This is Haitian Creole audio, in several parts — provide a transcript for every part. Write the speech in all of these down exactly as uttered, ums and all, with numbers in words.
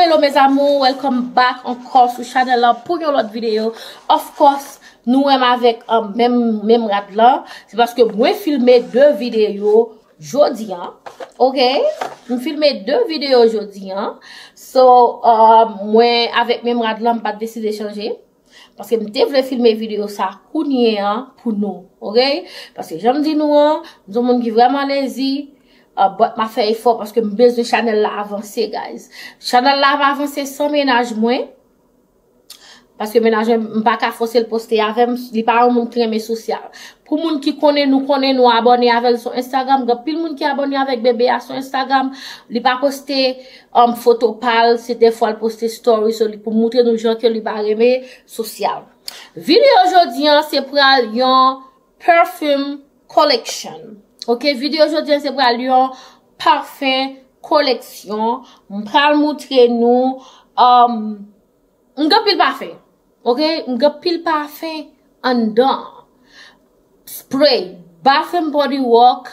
Hello mes amours, welcome back ankò sou chanèl la pou yon lòt videyo. Of course, nou wè m avèk, um, menm, menm rad lan. Se paske mwen filme de videyo jodi an. Ok? M filme de videyo jodi an. So, um, mwen avèk menm rad lan, m pa t deside chanje. Paske m te vle filme videyo sa kounye an pou nou, ok? Paske jan m di nou an, m se yon moun ki vrèman lezi, uh, but m ap fè efò paske m bezwen chanèl la avanse, guys. Chanèl la ap avanse san mennaj mwen, paske mennaj mwen, m pa ka fòse l poste avè m, li pa yon moun ki renmen sosyal. Pou moun ki konnen nou, konnen nou abòne avè l sou Instagram. Gen anpil moun ki abòne avèk bebe a sou Instagram. Li pa poste, um, foto pa l, se dèfwa l poste story, so li pou moutre nou jan ke li pa renmen sosyal. Videyo jodi an se pral yon perfume collection. Ok, videyo jodi an se pral yon pafen koleksyon. M pral moutre nou, um, M gen pil pafen. Ok? M gen pil pafen anndan. Spray, Bath and Body Work,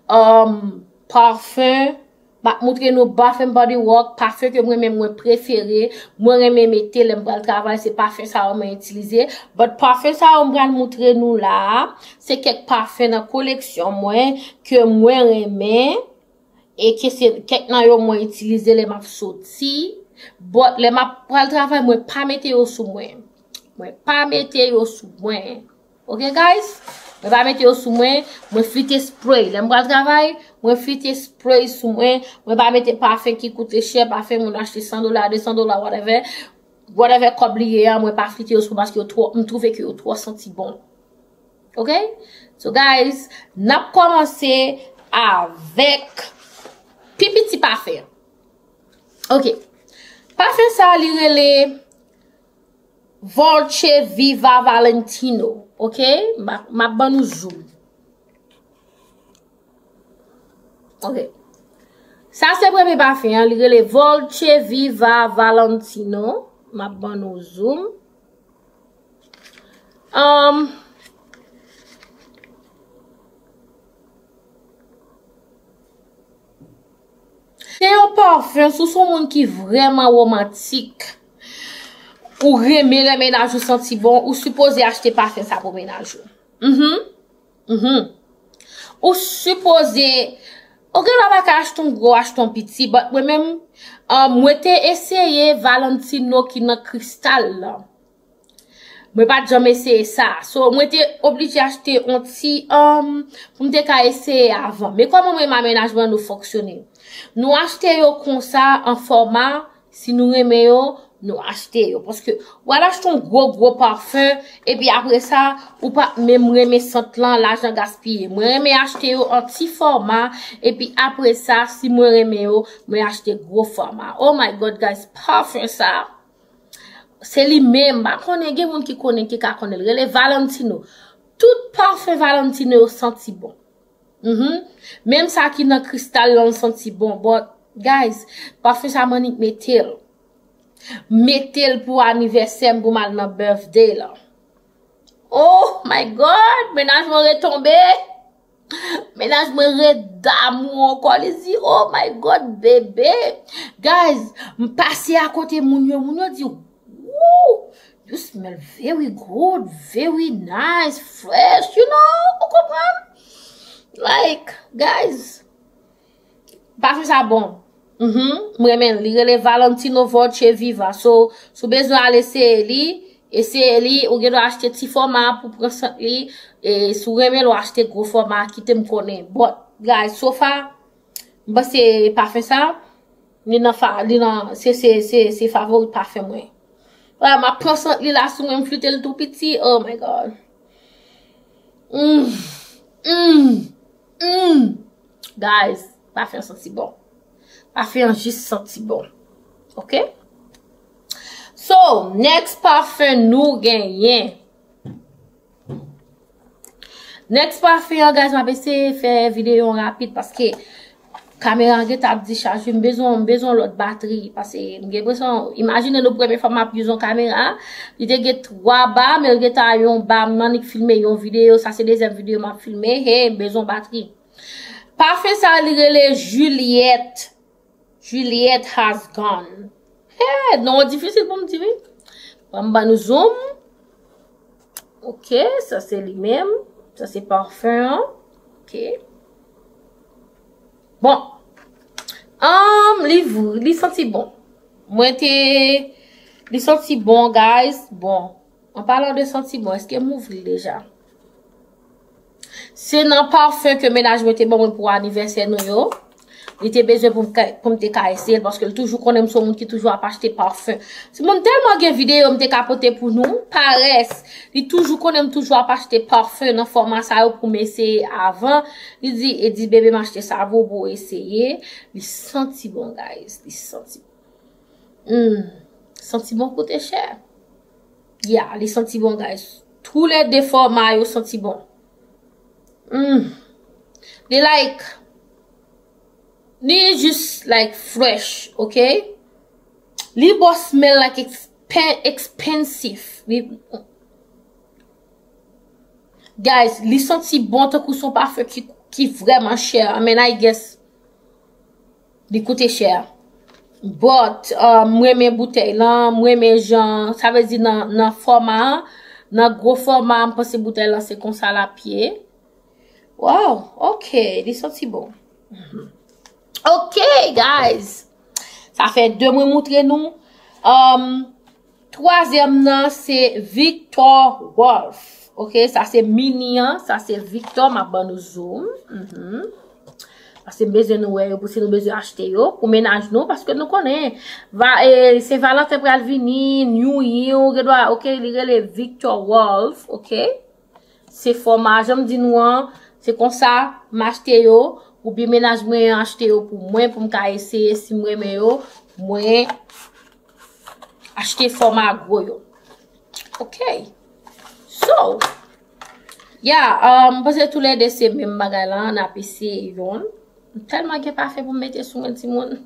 um, pafen. M ap moutre nou Bath and Body Work, pafen ke mwen menm mwen prefere. Mwen renmen mete lè m pral travay, se pafen sa yo mwen itilize. But pafen sa yo m pral moutre nou la, se kèk pafen nan koleksyon mwen ke mwen renmen. E ke se kèk nan yo mwen itilize lè m ap soti. But lè m ap pral travay, mwen pa mete yo sou mwen. Mwen pa mete yo sou mwen. Ok, guys? Mwen pa mete yo sou mwen. Mwen flite spray. Lè m pral travay, mwen flite spray sou mwen. Mwen pa mete pafen ki koute chè, pafen moun achte san dola, de san dola, whatever. Whatever kòb li ye a, mwen pa flite yo sou mwen paske yo twò, m twouve ke yo twò santi bon. Ok? So, guys, n ap kòmanse avèk pi piti pafen. Ok. Pafen sa, li rele Dolce Viva Valentino. Ok? M ap, m ap ban nou zoom. Ok. Sa se premye pafen an, li rele Dolce Viva Valentino. M ap ban nou zoom. Um, se yon pafen, si w se yon moun ki vrèman womantik, ou renmen lè mennaj ou santi bon, ou sipoze achte pafen sa pou mennaj ou. Mhm. Mhm. Ou sipoze, ou gen dwa pa ka achte yon gwo, achte yon piti, but mwen menm, um, mwen te eseye Valentino ki nan kristal lan. Mwen pa t janm eseye sa. So, mwen te oblije achte yon ti, um, pou m te ka eseye avan. Men kòman mwen menm a mennaj mwen nou fonksyone? Nou achte yo konsa an fòma, si nou renmen yo, nou achte yo. Paske w al achte yon gwo, gwo pafen, epi apre sa, ou pa menm renmen sant lan, lajan gaspiye. Mwen renmen achte yo an ti fòma, epi apre sa, si mwen renmen yo, mwen achte gwo fòma. Oh my God, guys, pafen sa. Se li menm, m pa konnen, gen moun ki konnen, ki ka konnen l. Rele Valentino. Tout pafen Valentino yo santi bon. Mhm. Menm sa ki nan kristal lan santi bon. But, guys, pafen sa m annik mete l. Mete l pou anivèsè m, pou m al nan birthday lan. Oh my God, mennaj mwen retonbe. Mennaj mwen ret damou ankò. Li di, "Oh my God, bebe." Guys, m pase akote moun yo. Moun yo di, "Woo, you smell very good, very nice, fresh, you know." Ou konprann? Like, guys, pafen sa bon. Mhm, m renmen l. Li rele Valentino Dolce Viva. So, si w bezwen al eseye li, eseye li, ou gen dwa achte ti fòma pou pran sant li. E si w renmen l, w achte gwo fòma, kite m konnen. But, guys, so far, m panse pafen sa, li nan fa, li nan, se, se, se, se favori pafen mwen. Wè, m ap pran sant li la sou mwen, m flite l tou piti. Oh my God. Mm. Mm. Mm. Guys, pafen an santi bon. Pafen an jis santi bon. Ok? So, next pafen nou genyen. Next pafen an, guys, m ap eseye fè videyo an rapid paske kamera an gentan ap dichaj wi, m bezwen, m bezwen yon lòt batri, paske m gen enpresyon, imajine nou premye fwa m ap use yon kamera, li te gen twa ba, men l gentan yon ba, m annik filme yon videyo, sa se dezyèm videyo m ap filme, hey, m bezwen yon batri. Pafen sa, li rele Juliette, Juliette Has Gone. Hey, non, difisil pou m di, wi. Ban m ban nou zoom. Ok, sa se li menm. Sa se parfum an. Ok. Bon. Um, li, li santi bon. Mwen te, li santi bon, guys. Bon. An palan de santi bon, èske m ouvri l deja? Se nan parfum ke mennaj mwen te ban mwen pou anivèsè nou yo. Li te bezwen pou m ka, pou m te ka eseye l, paske l toujou konnen m se yon moun ki toujou ap achte parfum. Timoun, tèlman gen videyo m te ka pote pou nou, parès. Li toujou konnen m toujou ap achte parfum nan fòma sa yo pou m eseye avan. Li di, e di, bebe, m achte sa pou, pou eseye. Li santi bon, guys. Li santi bon. Hmm. Santi bon koute chè. Ya, li santi bon, guys. Tou lè de fòma yo santi bon. Hmm. Li like, li jis like fresh, ok? Li bon smell like expen-, expensive. Li, guys, li santi bon tankou se yon parfum ki, ki vrèman chè. I mean, I guess, li koute chè. But, uh, m renmen boutèy lan, m renmen jan, sa vle di nan, nan fòma an, nan gwo fòma, m panse boutèy lan se konsa l ap ye. Wow, ok, li santi bon. Mhm. Ok, guys. Sa fè de mwen moutre nou. Um, twazyèm nan, se Victor Wolf. Ok, sa se mini an, sa se Victor, m ap ban nou zoom. Mhm. Paske m bezwen nou wè yo, pou si nou bezwen achte yo, pou mennaj nou, paske nou konnen, va, e, Sen Valanten pral vini, New Year, ou gen dwa, ok, li rele Victor Wolf, ok? Se fòma, jan m di nou an, se konsa m achte yo, oubyen mennaj mwen an achte yo pou mwen, pou m ka eseye, si m renmen yo, mwen achte fòma gwo yo. Ok. So, yeah, um, m panse toulède se menm bagay la, n ap eseye youn. M tèlman gen pafen pou m mete sou mwen, timoun.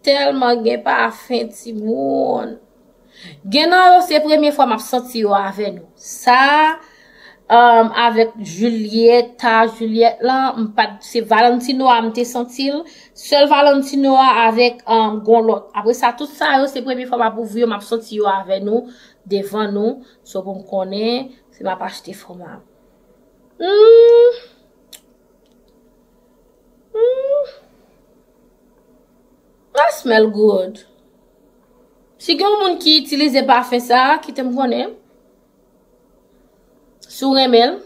Tèlman gen pafen, timoun. Gen nan yo, se premye fwa m ap santi yo avè nou. Sa, um, avèk Julieta, Juliette lan, m pa t, se Valentino a m te santi l. Sèl Valentino a avèk, um, gon lòt. Apre sa, tout sa yo, se premye fwa m ap ouvri yo, m ap santi yo avè nou, devan nou. So pou m konnen, si m ap achte fòma. Hmm. Hmm. That smell good. Si gen yon moun ki itilize pafen sa, kite m konnen. Si w renmen l.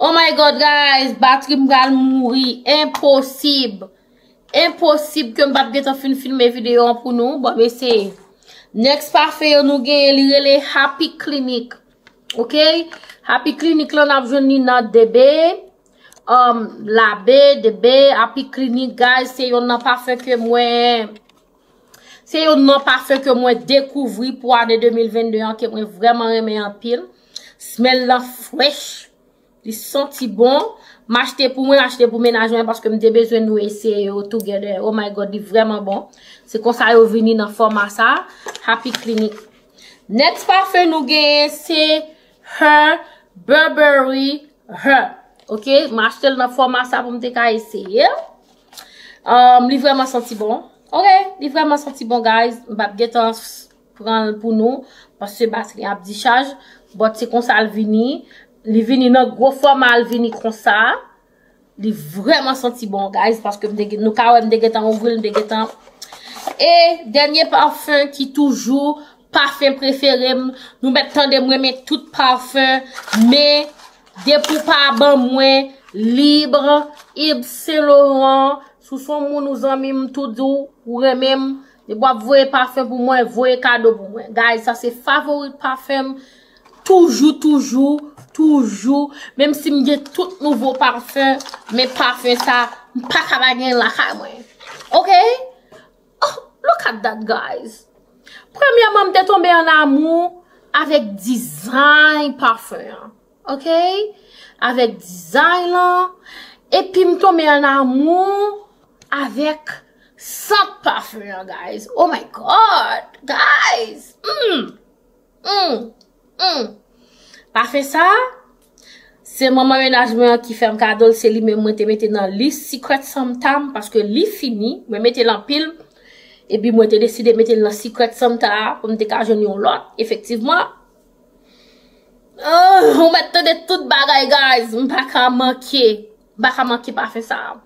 Oh my God, guys, batri m pral mouri. Enposib. Enposib ke m p ap gentan fin filme videyo an pou nou. Bon, m eseye. Next pafen yo nou genyen, li rele Happy Clinic. Ok? Happy Clinic lan, n ap jwenn li nan D B. Um, Labe, D B, Happy Clinic, guys, se yonn nan pafen ke mwen, se yonn nan pafen ke mwen dekouvri pou ane de mil vennde an, ke mwen vrèman renmen anpil. Smell lan fresh, li santi bon. M achte pou mwen, m achte pou mennaj mwen, paske m te bezwen nou eseye yo together. Oh my God, li vrèman bon. Se konsa yo vini nan fòma sa, Happy Clinic. Next pafen nou genyen, se Her Burberry Her. Ok, m achte l nan fòma sa pou m te ka eseye l. Um, li vrèman santi bon. Ok, li vrèman santi bon, guys. M p ap gentan s-, pran l pou nou, paske batri ap dichaj. But se konsa l vini. Li vini nan gwo fòma, l vini konsa. Li vrèman santi bon, guys, paske m te gen, nou ka wè m te gentan ouvri l, m te gentan. E dènye pafen ki toujou pafen prefere m, nou mèt tande m renmen tout pafen, men depi w pa ban mwen Libre, Yves Saint Laurent, si w se yon moun ou zanmi m, tou di w, ou renmen m, depi w ap voye pafen pou mwen, voye kado pou mwen. Guys, sa se favorit pafen m. Toujou, toujou, toujou. Menm si m gen tout nouvo pafen, men pafen sa, m pa ka pa gen l lakay mwen. Ok? Oh, look at that, guys. Premyèman, m te tonbe an amou avèk dizay pafen an. Ok? Avèk dizay lan. Epi m tonbe an amou avèk sant pafen an, guys. Oh my God, guys. Mm. Hmm. Hmm. Pafen sa, se manman mennaj mwen an ki fè m kado l, se li menm mwen te mete nan lis secret Santa m, paske li fini, mwen mete l anpil. Epi mwen te deside mete l nan Secret Santa a pou m te ka jwenn yon lòt, efektivman. Ah, ou mèt tande tout bagay, guys. M pa ka manke. M pa ka manke pafen sa a.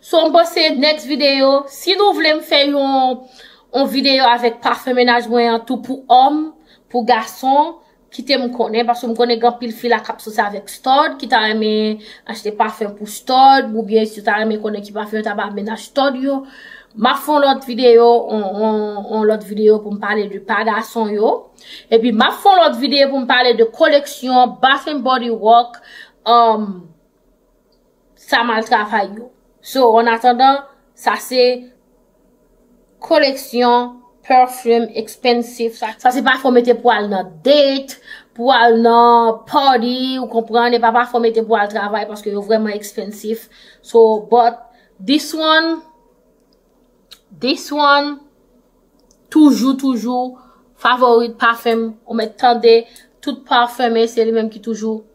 So, m panse next video, si nou vle m fè yon, yon video avèk pafen mennaj mwen an tou pou òm, pou gason, kite m konnen, paske m konnen gen anpil fi la k ap sòti avèk stud, ki ta renmen achte pafen pou stud, oubyen si yo ta renmen konnen ki pafen yo ta ba mennaj stud yo. M ap fè yon lòt video, yon, yon, yon lòt video pou m pale de pa gason yo. Epi m ap fè yon lòt video pou m pale de koleksyon Bath and Body Work, um, sa m al travay yo. So, an atandan, sa se koleksyon perfume expensive. Sa, sa se pafen w mete pou al nan date, pou al nan party, ou konprann, e pa pafen w mete pou al travay paske yo vrèman expensive. So, but this one, this one, toujou, toujou, favorit pafen m, ou mèt tande, tout pafen m, se li menm ki toujou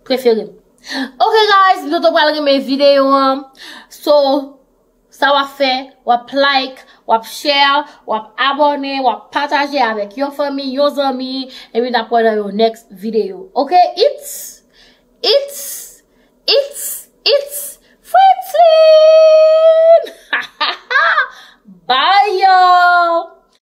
prefere m. Ok, guys, m tonton pral renmen videyo an. So, sa w ap fè, w ap like, w ap share, w ap abòne, w ap pataje avèk yon fanmi, yon zanmi, epi n ap wè nan yon next video. Ok, it's, it's, it's, it's Fritzlin! Bye, y'all!